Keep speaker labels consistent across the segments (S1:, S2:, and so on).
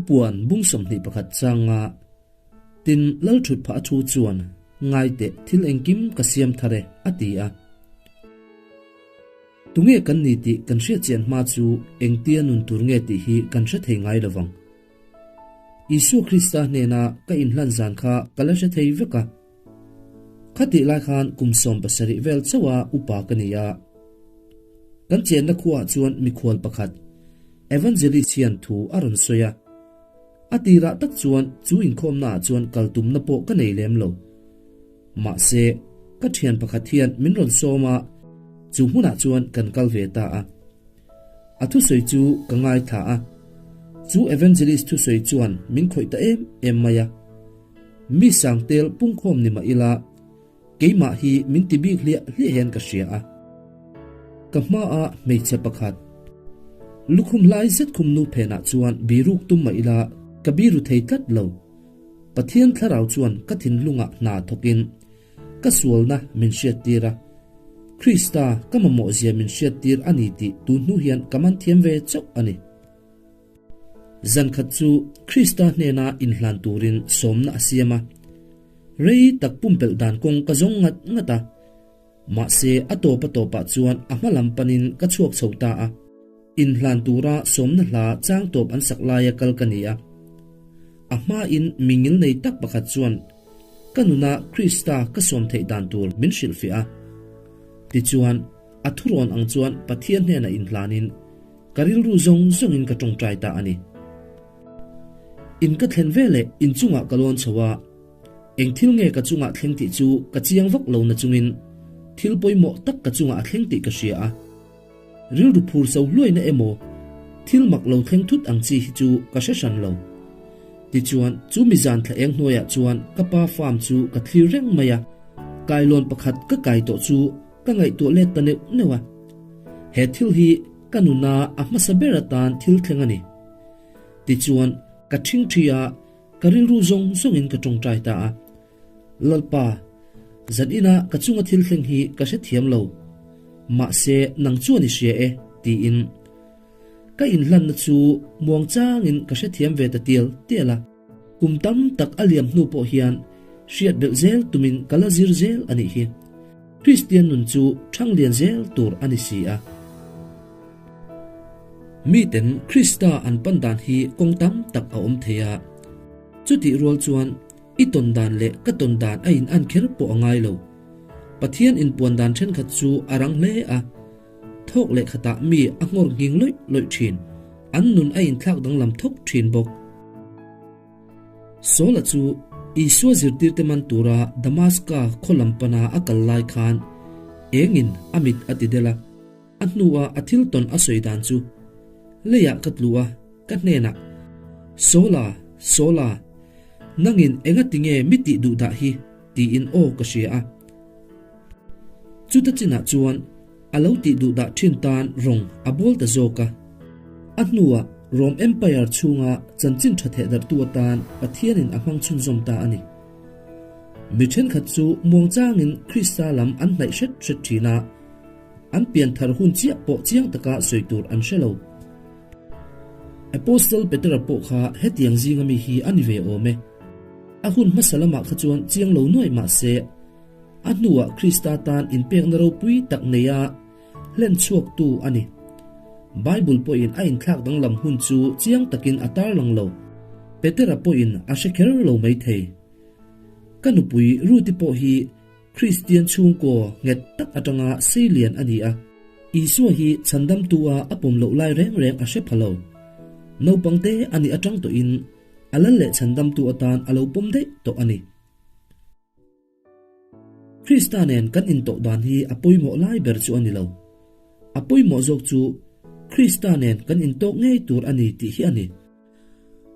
S1: Thupuan bung 21 changa tin lal thut pha thu chuan ngai te thil engkim ka siam thare a ti a. Tunge kan ni ti kan hriat chian hma chu engtia nun tur nge tih hi kan hre thei ngai lovang. Isua Krista hnena ka inhlan zan kha ka la hre thei vek a. Khatih lai khan kum 17 vel chauha upa ka ni a. Kan chenna khuaah chuan mikhual pakhat Evangelist hian thu a rawn sawi a. A tirah tak chuan chu inkhawmnaah chuan kal tumna pawh ka nei lem lo. Mahse, ka thian pakhat hian min rawn sawm a, chu hmunah chuan kan kal ve ta a. A thusawi chu ka ngaithla a, chu Evangelist thusawi chuan min khawih ta em em mai a. Mi sangtel pungkhawm ni mah ila, keimah hi min ti bik hliah hliah hian ka hria a. Ka hmaah hmeichhe pakhat, lukhum hlai zet khum nu phenah chuan biruk tum mah ila ka biru thei tlat lo. Pathian thlarau chuan ka thinlungah hna thawkin ka sualna min hriattir a, Krista ka mamawhzia min hriattir a ni tih tun hnu hian ka man thiam ve chauh a ni. Zan khat chu Krista hnena inhlan turin sawmna a siam a, rei tak pumpelh dan kawng ka zawng ngat ngat a, mahse a tawp a tawpah chuan a hma lam panin ka chhuak chho ta a. Inhlan tura sawmna hla chang tawp an sak laia kal ka ni a. A hmain mi ngil nei tak pakhat chuan ka nuna Krista ka sawm theih dan tur min hrilhfiah a. Tichuan, a thurawn ang chuan Pathian hnenah inhlanin ka rilru zawng zawngin ka tawngtai ta a ni. In ka thlen veleh inchungah ka lawn chho a, eng thil nge ka chungah thleng tih chu ka chiang vak lo nachungin thil pawimawh tak ka chungah a thleng tih ka hria a. Rilru phur so hluaina emaw thil mak lo thleng thut ang chi hi chu ka hre hran lo. Tichuan, chu mi zan thla eng hnuaiah chuan ka pa farm chu ka thlir reng mai a, kailawn pakhat ka kai tawh chu ka ngaihtuah let ta neuh neuh a. He thil hi ka nuna a hmasa ber atan thil thleng a ni. Tichuan, ka ṭhingṭhi a, ka rilru zawng zawngin ka ṭawngṭai ta a. Lalpa, zan ina ka chunga thil thleng hi ka hrethiam lo. Mahse, nang chuan i hria e, tiin. Ka inhlanna chu muang changin ka hrethiam ve ta tial tial a. Kum tam tak a liam hnu pawh hian hriat belh zel tumin ka la zir zel a nih hi. Kristian nun chu thang lian zel tur a ni si a. Miten Krista an pan dan hi kawng tam tak a awm thei a. Chutih rual chuan I tawn dan leh ka tawn dan a in an kher pawh a ngai lo. Pathian inpuan dan thenkhat chu a rang hle a, thawk leh khatah mi a nghawr nghing lawih lawih thin, an nun a inthlak danglam thawk thin bawk. Saula chu Isua zirtirte man tura Damaska khaw lam pana a kal lai khan engin a mit a ti del a, a hnua a thil tawn a sawi dan chu, Leiah ka tlu a, ka hnenah, Saula, Saula, Nangin enga tinge mi tih duh dah hi? tiin aw ka hria a. Chuta chinah chuan a lo tih duh dah thin tan rawng a bawl ta zawk a. A hnuah Rome Empire chhunga chanchin tha theh darhtu atan Pathianin a hmang chhunzawm ta a ni. Mi thenkhat chu muangchangin Krista lam an hnaih hret hret thin a, an pianthar hun chiah pawh chiang taka sawi tur an hre lo. Apostle Petera pawh kha hetiang zinga mi hi a ni ve awm e. A hun hmasa lamah kha chuan chiang lo nuaih mah se, a hnuah Krista tan inpekna ropui tak neia hlen chhuaktu a ni. Bible pawhin a inthlak danglam hun chu chiang takin a tarlang lo. Petera pawhin a hre kher lo mai thei. Ka nupui Ruth-i pawh hi Kristian chhungkaw nghet tak atanga sei lian a ni a, Isua hi chhandamtu a a pawm loh lai reng reng a hre pha lo. Naupang te a nih atang tawhin a lal leh chhandamtu atan a lo pawm daih tawh a ni. Krista nen kan intawh dan hi a pawimawh lai ber chu a ni lo. A pawimawh zawk chu Krista nen kan intawk ngei tur a ni tih hi a ni.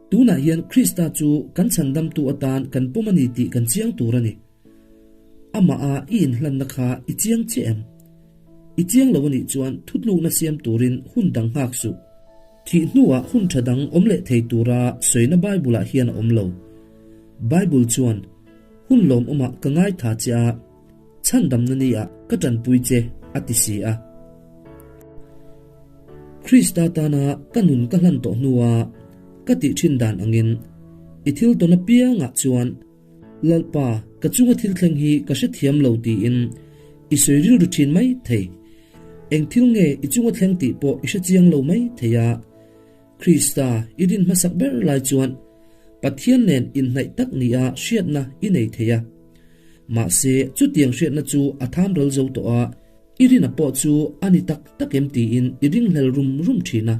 S1: Tunah hian Krista chu kan chhandamtu atan kan pawm a ni tih kan chiang tur a ni. Amah a i inhlanna kha i chiang chiah em? I chiang lo a nih chuan thutlukna siam turin hun dang nghak suh. Thih hnuah hun tha dang awm leh thei tura sawina Bible-ah hian a awm lo. Bible chuan, Hun lawmawmah ka ngaitha che a, chhandamna niah ka tanpui che a ti si a. Krista tana ka nun ka hlan tawh hnua. Ka tih thin dan angin i thil tawn apiangah chuan Lalpa, ka chunga thil thleng hi ka hrethiam lo tiin i sawi rilru thin mai thei. Eng thil nge i chunga thleng tih pawh i hrechiang lo mai thei a. Krista i rin hmasak ber lai chuan Pathian nen inhnaih tak nia hriatna i nei thei a. Mahse, chutiang hriatna chu a tham ral zo tawh a, i rina pawh chu a ni tak tak em tiin i ringhlel rum rum thin a.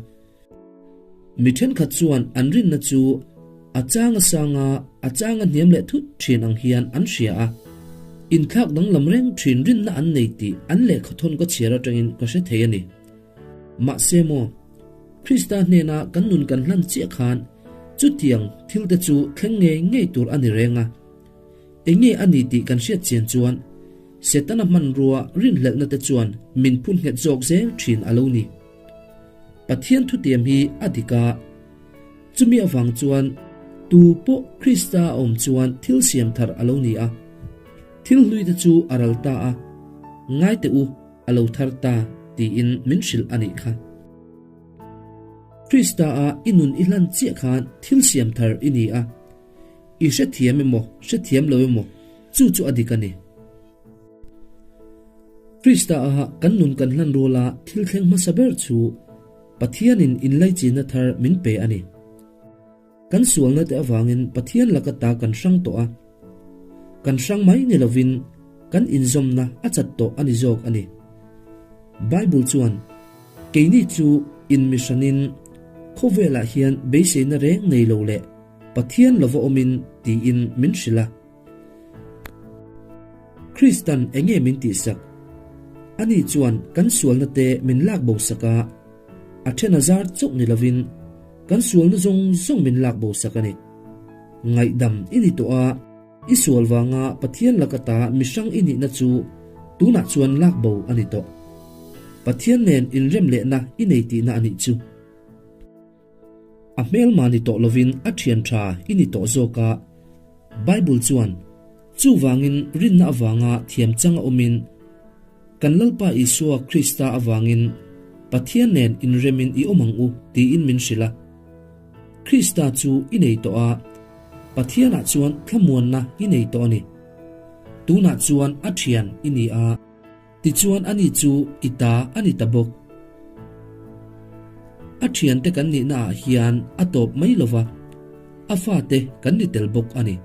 S1: Mi thenkhat chuan an rinna chu a chang a sang a, a chang a hniam leh thut thin ang hian an hria a. Inthlak danglam reng thin rinna an nei tih an lehkhathawn ka chhiar atangin ka hre thei a ni. Mahse maw, Krista hnena kan nun kan hlan chiah khan chutiang thil te chu thleng ngei ngei tur a ni reng a. Enge a ni tih kan hriat chian chuan Setana hmanrua rinhlelhna te chuan min phun nghet zawk zel thin a lo ni. Pathian thutiam hi a dik a, chumi avang chuan tu pawh Krista a awm chuan thil siam thar a lo ni a, thil hlui te chu a ral ta a, ngai teh u, a lo thar ta tiin min hrilh a nih kha. Krista a i nun i hlan chiah khan thil siam thar i ni a, i hrethiam emaw hrethiam lo emaw chu chu a dik a ni. Krista a kan nun kan hlan ruala thil thleng hmasa ber chu Pathianin inlaichinna thar min pe a ni. Kan sualna te avangin Pathian laka ta kan hrang tawh a, kan hrang mai ni lovin kan inzawmna a chat tawh a ni zawk a ni. Bible chuan, Keini chu inmihranin khawvelah hian beiseina reng nei lo leh Pathian lova awmin tiin min hrilh a. Kristan enge min tihsak? Ani chuan kan sualna te min lak bo sak a, a then a zar chauh ni lovin kan sualna zawng zawng min lak bo sak a ni. Ngaihdam i ni tawh a, i sual vanga Pathian laka ta mihrang i nihna chu tunah chuan lak bo a ni tawh. Pathian nen inrem lehna i nei tihna a nih chu. A hmelma ni tawh lovin a thian tha i ni tawh zawk a. Bible chuan, Chuvangin rinna avanga thiam chang a awmin, kan Lalpa Isua Krista avangin Pathian nen inremin i awm ang u tiin min hrilh a. Krista chu i nei tawh a, Pathianah chuan thlamuanna i nei tawh a ni. Tunah chuan a thian i ni a. Tichuan ani chu i ta a ni ta bawk. A thiante kan nihna ah hian a tawp mai lo va, a fate kan ni tel bawk a ni.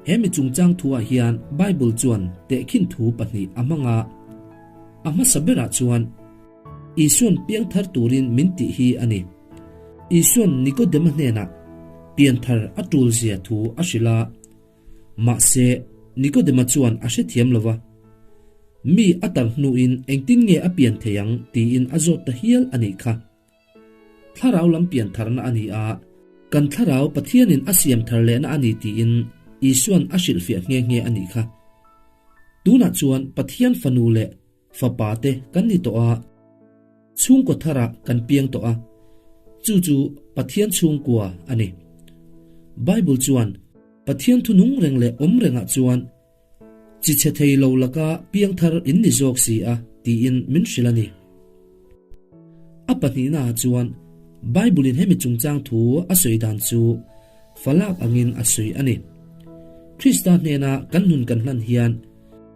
S1: He mi chungchang thu ah hian Bible chuan tehkhin thu pahnih a hmang a. A hmasa berah chuan Isuan piangthar turin min tih hi a ni. Isuan Nikodema hnenah pianthar a tul zia thu a hrilh a. Mahse, Nikodema chuan a hrethiam lo va, Mi a tar hnuin engtin nge a pian thei ang tiin a zawt ta hial a nih kha. Thlarau lam pian tharna a ni a, kan thlarau Pathianin a siam thar lehna a ni tiin Isuan a hrilhfiah nghe nghe a nih kha. Tunah chuan Pathian fanu leh Fapa te kan ni tawh a, chhungkaw tharah kan piang tawh a, chu chu Pathian chhungkua a ni. Bible chuan Pathian thu nung reng leh awm rengah chuan chi chhe thei lo laka piang thar in ni zawk si a tiin min hrilh a ni. A pahnihnaah chuan Bible in hemi chungchang thu a sawi dan chu falak angin a sawi a ni. Krista hnena kan nun kan hlan hian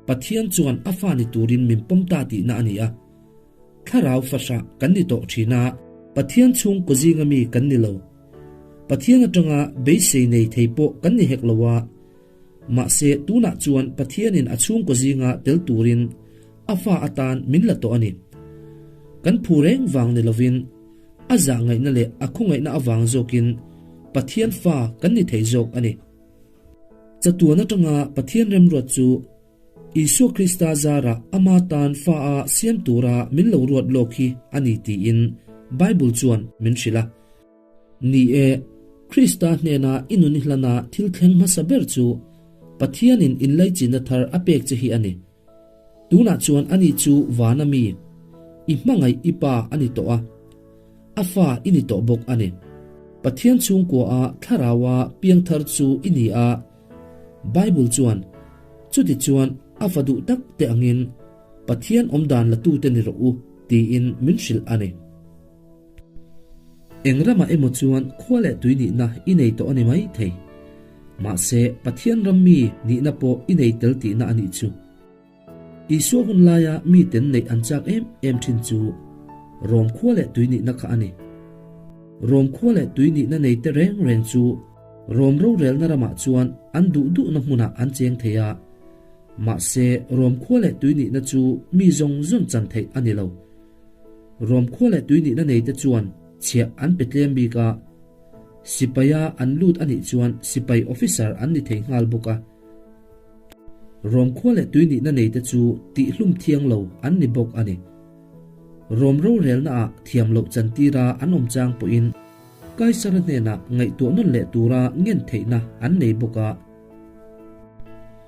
S1: Pathian chuan a fa ni turin min pawm ta tihna a ni a. Thlarau fahrah kan ni tawh thin a, Pathian chhungkaw zinga mi kan ni lo. Pathian atanga beisei nei thei pawh kan ni hek lo a. Mahse tunah chuan Pathianin a chhungkaw zinga tel turin a fa atan min la tawh a ni. Kan phu reng vang ni lovin a zah ngaihna leh a khawngaihna avang zawkin Pathian fa kan ni thei zawk a ni. Chatuan atanga Pathian remruat chu Isua Krista zarah ama tan fa a siam tura min lo ruat lawk hi a ni tiin Bible chuan min hrilh a. Ni e, Krista hnena i nun i hlana thil thleng hmasa ber chu Pathianin inlaichinna thar a pek che hi a ni. Tunah chuan ani chu vana mi, i hmangaih i pa a ni tawh a, a fa i ni tawh bawk a ni. Pathian chhungkua a thlaraua piangthar chu i ni a, Bible chuan, Chuti chuan a fa duh tak te angin Pathian awmdan latute ni rawh u, tiin min hrilh a ni. Eng ramah emaw chuan khua leh tui nihna i nei tawh a ni mai thei. Mahse, Pathian ram mi nihna pawh i nei tel tihna a nih chu. Isua hun laia miten neih an chak em em thin chu Rom khua leh tui nihna kha a ni. Rom khua leh tui nihna nei te reng reng chu Rom rorelna ramah chuan an duh duhna hmunah an cheng thei a. Mahse, Rom khua leh tui nihna chu mi zawng zawng chan theih a ni lo. Rom khua leh tui nihna nei te chuan chhiah an pe tlem bik a, sipaia an lut a nih chuan sipai officer an ni thei nghal bawk a. Rom khua leh tui nihna nei te chu tihhlum thiang lo an ni bawk a ni. Rom rorelna ah thiam loh chantira an awm chang pawhin Kaisara hnenah ngaihtuah nawn leh tura ngen theihna an nei bawk a.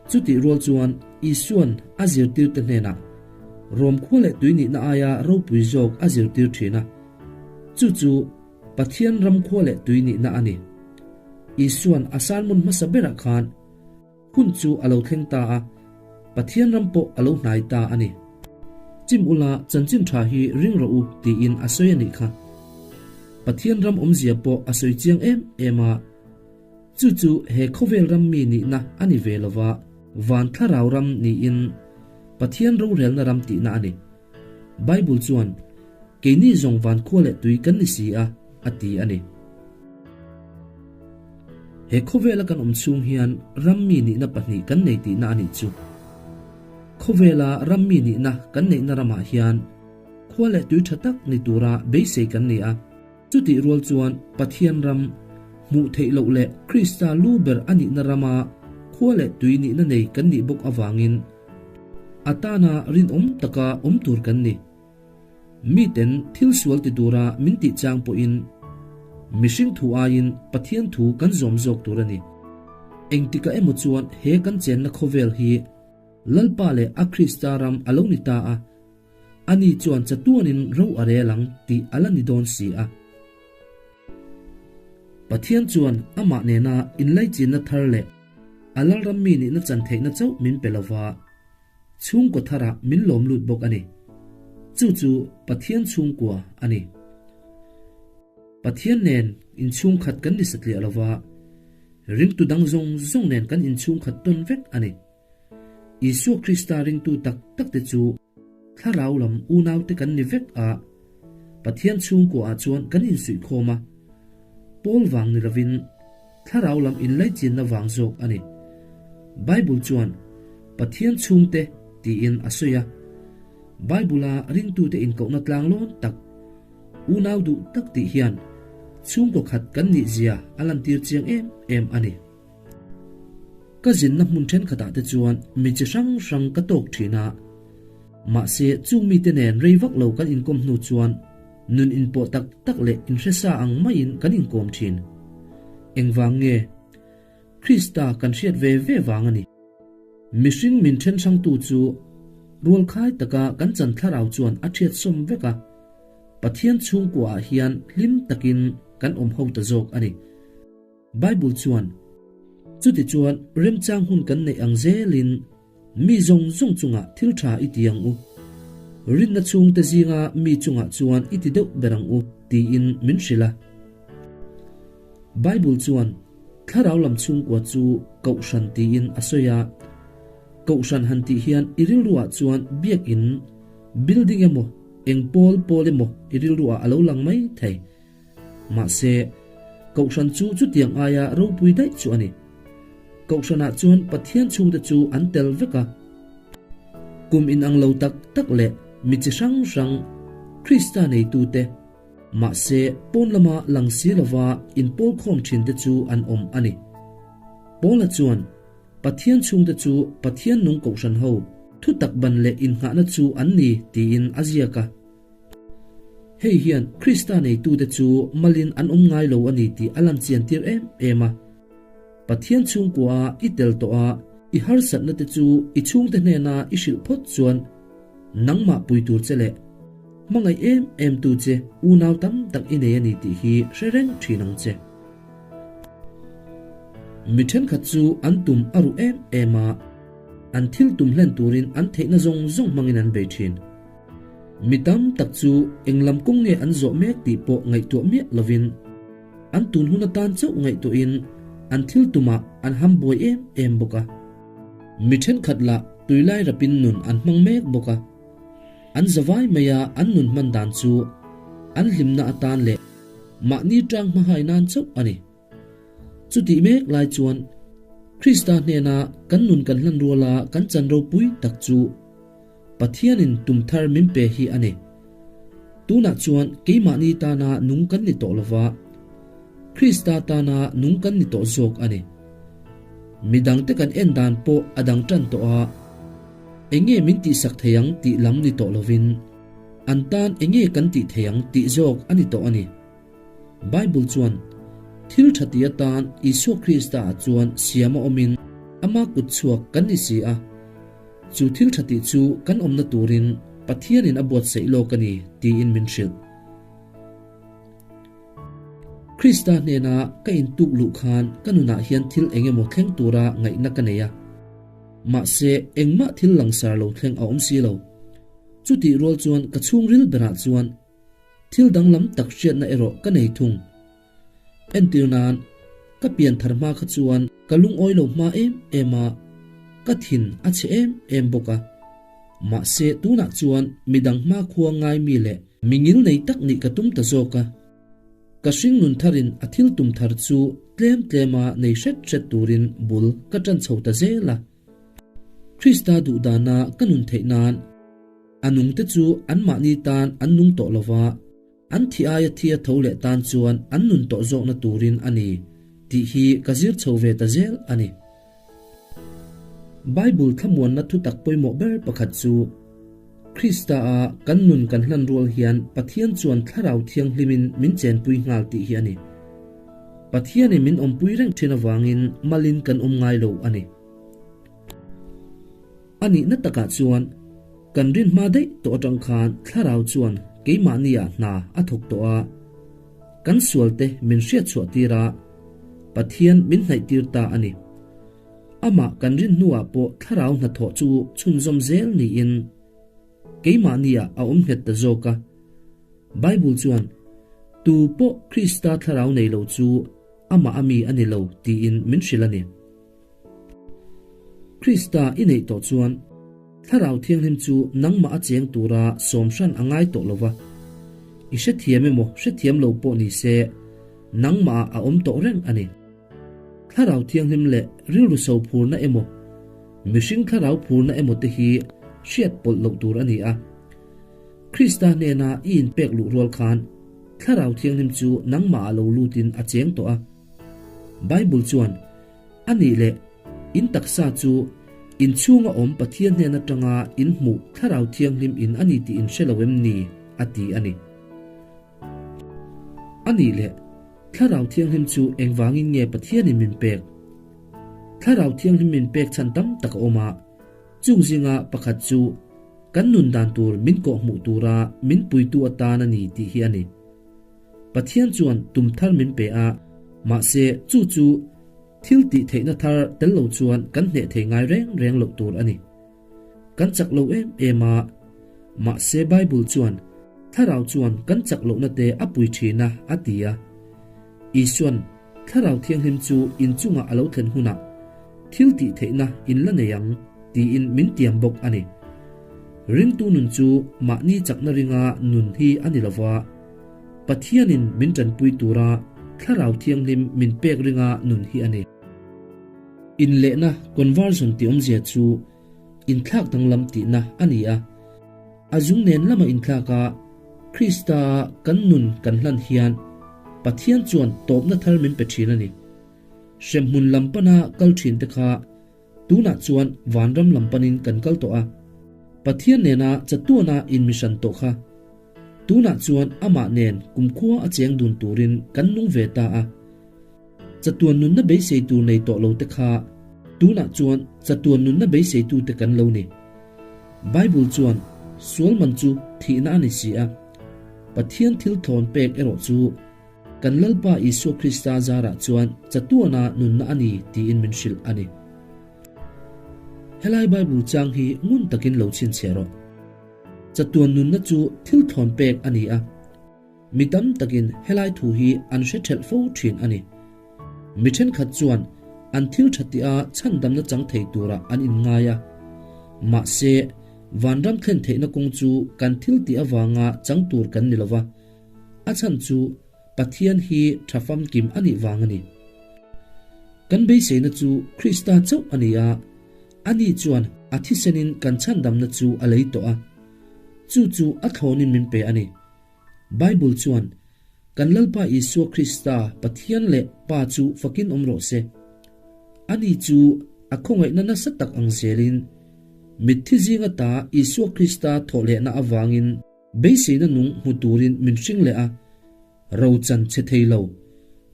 S1: Chutih rual chuan Isua'n a zirtirte hnenah Rom khua leh tui nihna aia ropui zawk a zirtir thin a, chu chu Pathian ram khua leh tui nihna a ni. Isua'n a sermon hmasa berah khan hun chu a lo thleng ta a, Pathian ram pawh a lo hnai ta a ni. Chim ula chanchin tha hi ring rawh u tiin a sawi a nih kha. Pathian ram awmzia pawh a sawi chiang em em a. Chu chu he khawvel ram mi nihna a ni ve lova, van thlarau ram niin Pathian rorelna ram tihna a ni. Bible chuan, Keini zawng van khua leh tui kan ni si a, a ti a ni. He khawvela kan awm chhung hian ram mi nihna pahnih kan nei tihna a nih chu. Khawvela ram mi nihna kan neihna ramah hian khua leh tui tha tak ni tura beisei kan ni a. Chutih rual chuan Pathian ram, hmuh theih loh leh Krista lu ber a nihna rama khua leh tui nihna nei kan nih bawk avangin a tana rinawm taka awm tur kan ni. Miten thil sual ti tura min tih chang pawhin mihring thu aiin Pathian thu kan zawm zawk tur a ni. Engtikah emaw chuan he kan chenna khawvel hi Lalpa leh a Krista ram a lo ni ta a, Ani chuan chatuanin ro a rel ang tih a la ni dawn si a. Pathian chuan amah nena inlaichinna thar leh a lalram mi nihna chan theihna chauh min pe lova, chhungkaw tharah min lawm lut bawk a ni. Chu chu Pathian chhungkua a ni. Pathian nen inchhungkhat kan ni satliah lova, ringtu dang zawng zawng nen kan inchhungkhat tawn vek a ni. Isua Krista ringtu tak takte chu thlarau lam unaute kan ni vek a, Pathian chhungkuaah chuan kan insuihkhawm a, Paul vang ni lovin thlarau lam inlaichinna vang zawk a ni. Bible chuan Pathian chhungte tiin a sawi a, Bible-a ringtute inkohna tlanglawn tak, unau duh tak tih hian chhungkaw khat kan nihzia a lantir chiang em em a ni. Ka zinna hmun thenkhatah te chuan mi chi hrang hrang ka tawk thin a, mahse chung mite nen rei vak lo kan inkawm hnu chuan nun inpawh tak tak leh inhresa ang maiin kan inkawm thin. Engvang nge? Krista kan hriat ve ve vang a ni. Mihring min then hrangtu chu rualkhai taka kan chan thlarau chuan a thiat sawm vek a, Pathian chhungkuaah hian hlim takin kan awm ho ta zawk a ni. Bible chuan, Chutichuan remchang hun kan neih ang zelin mi zawng zawng chungah thil tha i ti ang u. Rinna chhungte zinga mi chungah chuan i ti deuh ber ang u, tiin min hrilh a. Bible chuan thlarau lam chhungkua chu Kohhran tiin a sawi a. Kohhran han tih hian i rilruah chuan biakin, building emaw, eng pawl pawl emaw i rilruah a lo lang mai thei. Mahse, Kohhran chu chutiang aia ropui daih chu a ni. Kohhranah chuan Pathian chhungte chu an tel vek a. Kum inang lo tak tak leh mi chi hrang hrang Krista neitute, mahse pawn lama lang si lova inpawlkhawm thinte chu an awm a ni. Paula chuan Pathian chhungte chu Pathian nung Kohhran ho thutak ban leh innghahna chu an ni tiin a ziak a. Hei hian Krista neitute chu malin an awm ngai lo a ni tih a lan chiantir em em a. Pathian chhungkua i tel tawh a, i harsatna te chu i chhungte hnena i hrilh phawt chuan nangmah pui tur che leh hmangaih em em tu che unau tam tak i nei a ni tih hi hre reng thin ang che. Mi thenkhat chu an tum a ruh em em a, an thil tum hlen turin an theihna zawng zawng hmangin an bei thin. Mi tam tak chu eng lam kawng nge an zawh mek tih pawh ngaihtuah miah lovin an tun hun atan chauh ngaihtuahin an thil tumah an ham buai em em bawk a. Mi thenkhat lah tuilai rapin nun an hmang mek bawk a. An zavai maia an nun hman dan chu an hlimna atan leh mahni tang hmahai nan chauh a ni. Chutih mek lai chuan Krista hnena kan nun kan hlan ruala kan chan ropui tak chu Pathianin tum thar min pe hi a ni. Tunah chuan keimahni tana nung kan ni tawh lova, Krista tana nung kan ni tawh zawk a ni. Midangte kan en dan pawh a dang tan tawh a, enge min tihsak thei ang tih lam ni tawh lovin, an tan enge kan tih thei ang tih zawk a ni tawh a ni. Bible chuan, Thil tha ti atan Isua Krista ah chuan siam a awmin ama kut chhuak kan ni si a, chu thil tha tih chu kan awmna turin Pathianin a buatsaih lawk a ni tiin min hrilh. Krista hnena ka intuk luh khan ka nunah hian thil eng emaw thleng tura ngaihna ka nei a, mahse engmah thil langsar lo thleng a awm si lo. Chutih rual chuan ka chhungril berah chuan Thil danglam tak hriatna erawh ka nei thung. Entir nan, ka pian thar hma kha chuan ka lungawi lo hma em em a, ka thin a chhe em em bawk a. Mahse tunah chuan midang hma khua ngai mi leh mi ngil nei tak nih ka tum ta zawk a. Ka hring nun tharin a thil tum thar chu tlem tlema nei hret hret turin bul ka tan chho ta zel a. Krista duhdana ka nun theih nan A nungte chu anmahni tan an nung tawh lo va, an thi aia thi a tho leh tan chuan an nun tawh zawkna turin a ni tih hi ka zir chho ve ta zel a ni. Bible thlamuanna thutak pawimawh ber pakhat chu, Krista-a kan nun kan hlan rual hian Pathian chuan Thlarau Thianghlimin min chenpui nghal tih hi a ni. Pathianin min awmpui reng thin avangin malin kan awm ngai lo a ni. A nihna takah chuan kan rin hma daih tawh atang khan thlarau chuan keimahniah hna a thawk tawh a, kan sualte min hriatchhuah tir a, Pathian min hnaih tir ta a ni. Amah kan rin hnuah pawh thlarau hnathawh chu chhunzawm zel niin keimahniah a awm nghet ta zawk a. Bible chuan, Tu pawh Krista thlarau nei lo chu amah a mi a ni lo tiin min hrilh a ni. Krista i neih tawh chuan Thlarau Thianghlim chu nangmah a cheng tura sawm hran a ngai tawh lo va. I hrethiam emaw hrethiam lo pawh ni se, nangmahah a awm tawh reng a ni. Thlarau Thianghlim leh rilru so phurna emaw, mihring thlarau phurna emaw te hi hriat pawlh loh tur a ni a. Krista hnena i inpek luh rual khan Thlarau Thianghlim chu nangmahah lo lutin a cheng tawh a. Bible chuan, A nih leh, in taksa chu in chhunga awm Pathian hnen atanga in hmuh Thlarau Thianghlim in a ni tih in hre lo em ni? a ti a ni. A nih leh, Thlarau Thianghlim chu engvangin nge Pathianin min pek? Thlarau Thianghlim min pek chhan tam tak a awm a, chung zinga pakhat chu kan nun dan tur min kawhhmuh tura min puitu atan a ni tih hi a ni. Pathian chuan tum thar min pe a, mahse chu chu thil tih theihna thar tel lo chuan kan hneh thei ngai reng reng loh tur a ni. Kan chak lo em em a, mahse Bible chuan Thlarau chuan kan chak lohna te a pui thin a a ti a. Isuan Thlarau Thianghlim chu inchungah a lo thlen hunah thil tih theihna in la nei ang tiin min tiam bawk a ni. Ringtu nun chu mahni chakna ringa nun hi a ni lova, Pathianin min tanpui tura Thlarau Thianghlim min pek ringa nun hi a ni. Inlehna, conversion, tih awmzia chu inthlak danglam tihna a ni a. A zung nen lama inthlak a, Krista kan nun kan hlan hian Pathian chuan tawpna thar min pe thin a ni. Hremhmun lam pana kal thin te kha Tunah chuan vanram lam panin kan kal tawh a, Pathian nena chatuana inmihran tawh kha. Tunah chuan amah nen kumkhua a cheng dun turin kan nung ve ta a. Chatuan nunna beisei tur nei tawh lo te kha tunah chuan chatuan nunna beiseitute kan lo ni. Bible chuan sual man chu thihna a ni si a, Pathian thil thlawn pek erawh chu Kan Lalpa Isua Krista zarah chuan chatuana nunna a ni tiin min hrilh a ni. Helai Bible chang hi ngun takin lo chhinchhiah rawh. Chatuan nunna chu thil thlawn pek a ni a. Mi tam takin helai thu hi an hre thelh fo thin a ni. Mi thenkhat chuan an thil tha tih a chhandamna chang thei turah an inngai a. Mahse, vanram thlen theihna kawng chu kan thil tih avanga chang tur kan ni lova, a chhan chu Pathian hi tha famkim a nih vang a ni. Kan beiseina chu Krista chauh a ni a, ani chuan a thisenin kan chhandamna chu a lei tawh a, chu chu a thlawnin min pe a ni. Bible chuan, Kan Lalpa Isua Krista Pathian leh Pa chu fakin awm rawh se. Ani chu a khawngaihna nasa tak ang zelin, mitthi zinga ta Isua Krista thawhlehna avangin beiseina nung hmu turin min hring leh a, ro chan che thei lo,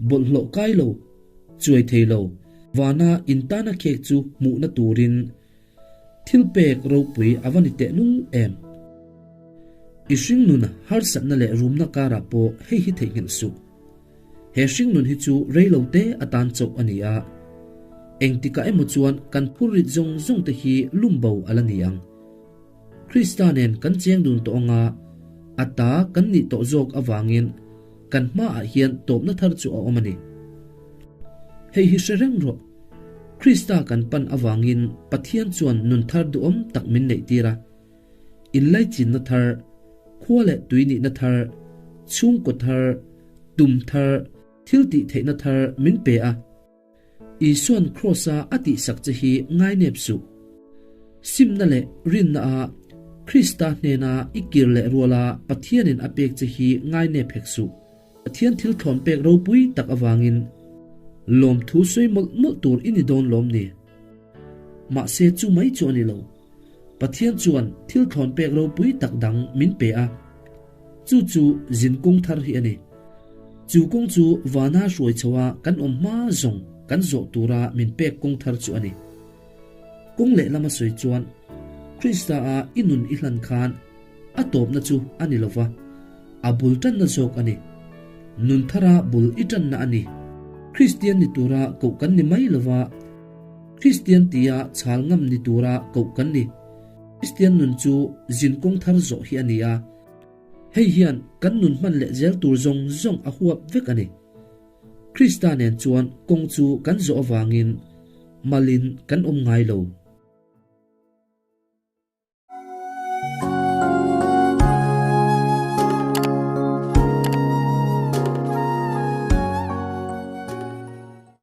S1: bawlhhlawh kai lo, chuai thei lo, vana intana khek chu hmuhna turin Thil pek ropui a va ni tehlul em? I hringnun harsatna leh rumna karah pawh hei hi theihnghilh suh. He hringnun hi chu reilo te atan chauh a ni a, engtikah emaw chuan kan phurrit zawng zawng te hi lumbo a la ni ang. Krista nen kan cheng dun tawh anga a ta kan nih tawh zawk avangin kan hmaah hian tawpna thar chu a awm a ni. Hei hi hre reng rawh. Krista kan pan avangin Pathian chuan nun thar duhawm tak min neih tir a. Inlaichinna thar, khua leh tui nihna thar, chhungkaw thar, tum thar, thil tih theihna thar min pe a. Isuan Kraws-a a tihsak che hi ngainep suh. Simna leh rinna-a Krista hnena i kir leh ruala Pathianin a pek che hi ngainep hek suh. Pathian thil thlawn pek ropui tak avangin lawmthu sawi mawlh mawlh tur i ni dawn lawm ni? Mahse chu mai chu a ni lo. Pathian chuan thil thlawn pek ropui tak dang min pe a, chu chu zin kawng thar hi a ni. Chu kawng chu vana hruai chho a kan awm hma zawng kan zawh tura min pek kawng thar chu a ni. Kawng lehlam a sawi chuan Krista a i nun i hlan khan A tawpna chu a ni lova, a bul tanna zawk a ni. Nun thara bul i tanna a ni. Kristian ni tura koh kan ni mai lova, Kristian tia chhal ngam ni tura koh kan ni. Kristian nun chu zin kawng thar zawh hi a ni a, hei hian kan nun hman leh zel tur zawng zawng a huap vek a ni. Krista nen chuan kawng chu kan zawh avangin malin kan awm ngai lo.